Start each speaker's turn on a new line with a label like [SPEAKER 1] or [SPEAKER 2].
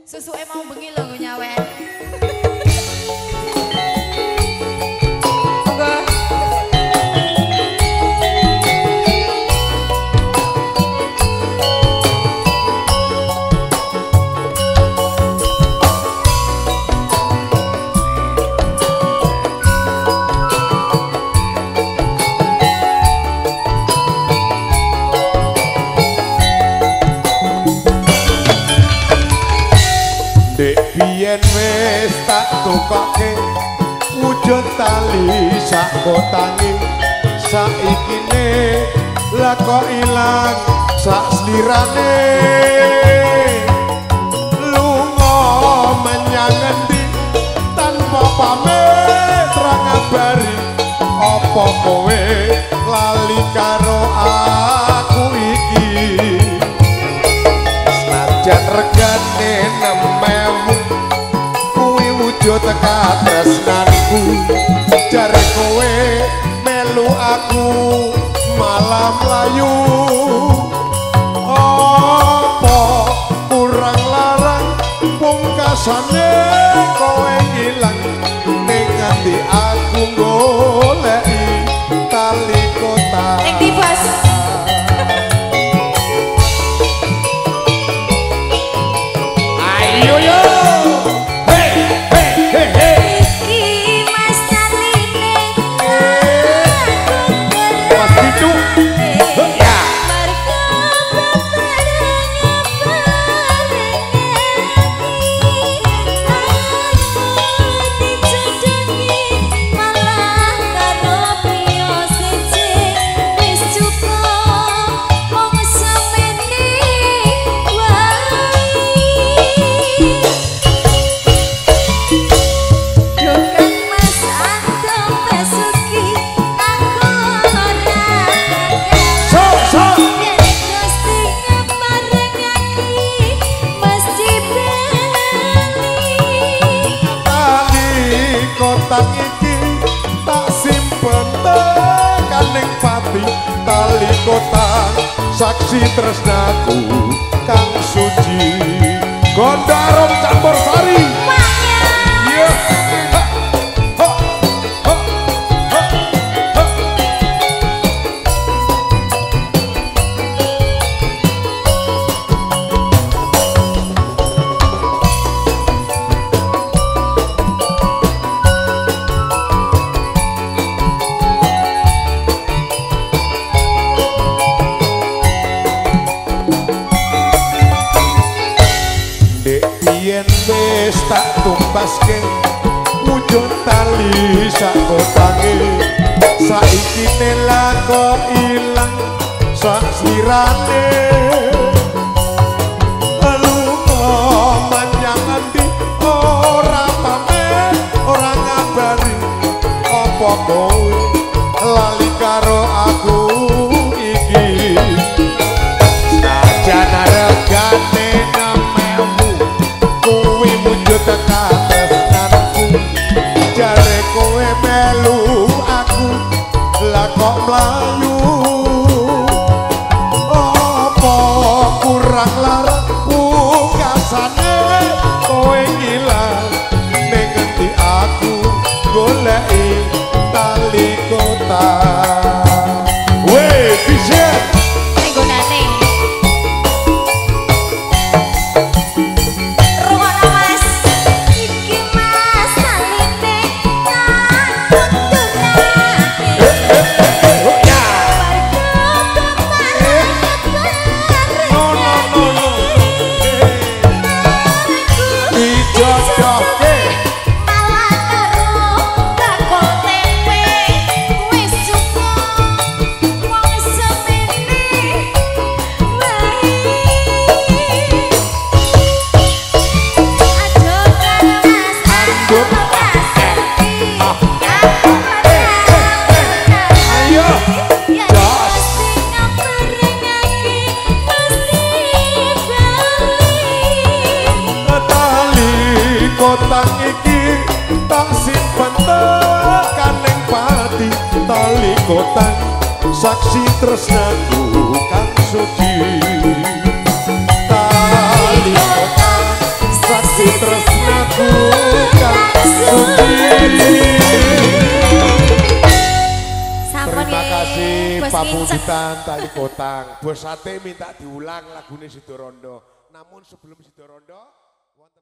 [SPEAKER 1] Susuke mau bengi lho nggo nyawer. Monggo.
[SPEAKER 2] Dek biyen wis tak tukoke wujud tali sak kotange, saikine lah kok ilang sak slirane. Lunga menyang endi tanpa pamit ra ngabari, apa kowe lali karo aku iki? Senajan regane 6.000 kuwi wujud katresnanku, jare kowe melu aku malah mlayu. Apa kurang larang pungkasane kowe ilang ning ati aku goleki tali kota.
[SPEAKER 1] Ning ndi, Bos?
[SPEAKER 2] Ayo yo. Hey hey hey hey.
[SPEAKER 1] Iki Mas taline aku
[SPEAKER 2] Mas Pitu. Ya.
[SPEAKER 1] Mergo aku dijodohi malah karo priya siji, wis cukup mung semene wae. Duh Mas Anto Basuki aku ora
[SPEAKER 2] So so.
[SPEAKER 1] Yen Gusti ngeparengake mesti bali.
[SPEAKER 2] Tali kotak iki tak simpen tekaning pati, tali kotak saksi tresnaku kang suci. Gondarom campur sari. Iya. Ha, ha, ha, ha, ha. Dek biyen wis tak tumbaske wujud tali sak kotange, saiki lah kok ilang sak slirane. Lunga menyang endi ora pamit ora ngabari, apa kowe lali karo aku iki? Senajan regane 6.000 kuwi wujud katresnanku, jare kowe melu aku lah kok mlayu. Apa kurang larang pungkasane kowe ilang ning ngendi aku goleki tali kota. Weh, Vision.
[SPEAKER 1] Ning gonane. Rungono Mas. Iki Mas taline tak kudunake.
[SPEAKER 2] Oh ya. No no no no. Dijodohke
[SPEAKER 1] Malah karo bakul tempe, wis cukup wong semene wae. Aduh kan Mas
[SPEAKER 2] Anduk.
[SPEAKER 1] Anto Basuki aku ora
[SPEAKER 2] Ayo.
[SPEAKER 1] Ya
[SPEAKER 2] Jos.
[SPEAKER 1] Gusti ngaparengake mesti bali.
[SPEAKER 2] Tali kotak iki tak simpen tekaning pati, tali kotak saksi tresnaku kang suci. Tali kotak saksi
[SPEAKER 1] Matur nuwun
[SPEAKER 2] Terima
[SPEAKER 1] nggih,
[SPEAKER 2] kasih
[SPEAKER 1] Bos Kinceng.
[SPEAKER 2] Pamundutan Tali Kotang. Bos Sate minta diulang lagune Sidorondo. Namun sebelum Sidorondo wonten